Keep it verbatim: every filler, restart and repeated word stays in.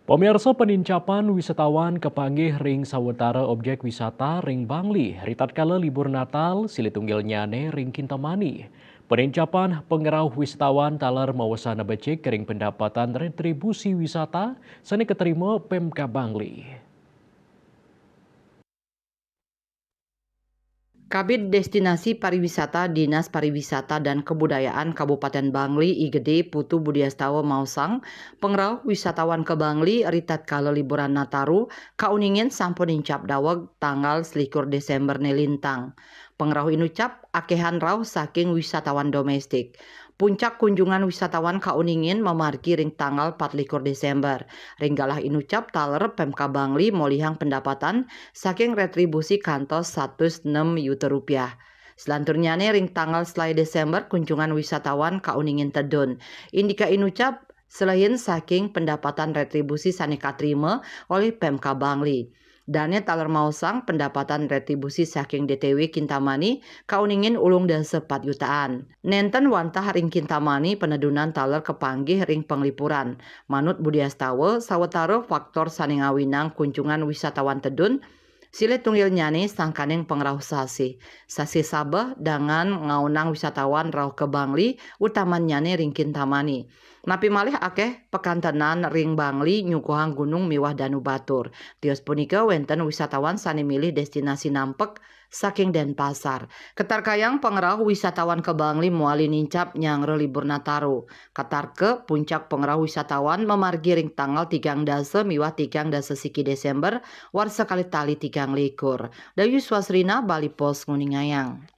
Pamirsa, penincapan wisatawan kapanggih ring sawetara objek wisata ring Bangli ri tatkala libur Natal silih tunggilnyane ring Kintamani. Penincapan pangrauh wisatawan taler mawasana becik ring pendapatan retribusi wisata sane katrima Pemkab Bangli. Kabid Destinasi Pariwisata, Dinas Pariwisata dan Kebudayaan Kabupaten Bangli, I Gede Putu Budiastawa maosang, pangrauh wisatawan ka Bangli ri tatkala liburan Nataru kauningin sampun nincap daweg tanggal selikur Desember ne lintang. Pangrauh inucap akehan rauh saking wisatawan domestik. Puncak kunjungan wisatawan kauningin mamargi ring tanggal patlikur Desember. Ring galah inucap taler Pemkab Bangli molihang pendapatan saking retribusi kantos satus nem yuta rupiah. Selanturnyane ring tanggal selae Desember kunjungan wisatawan kauningin tedun. Indika inucap selain saking pendapatan retribusi sane katrima olih Pemkab Bangli. Dane taler maosang pendapatan retribusi saking D T W Kintamani kauningin ulung dasa pat yutaan. Nenten wantah ring Kintamani penedunan taler kapanggih ring panglipuran. Manut Budiastawa, sawetara faktor sane ngawinang kunjungan wisatawan tedun, silih tunggilnyane sangkaning pangrauh sasih. Sasih sabeh dangan ngaonang wisatawan rauh ka Bangli, utamannyane ring Kintamani. Napi malih akeh pakantenan ring Bangli nyuguhang gunung miwah danu batur. Tios punika wenten wisatawan sane milih destinasi nampek saking Denpasar. Katarkayang pangrauh wisatawan ka Bangli mawali nincap nyanggra libur Nataru. Katarka puncak pangrauh wisatawan mamargi ring tanggal tigang dasa miwah tigang dasa siki Desember warsa kalih tali tigang likur. Dayu Swasrina, Bali Post, nguningayang.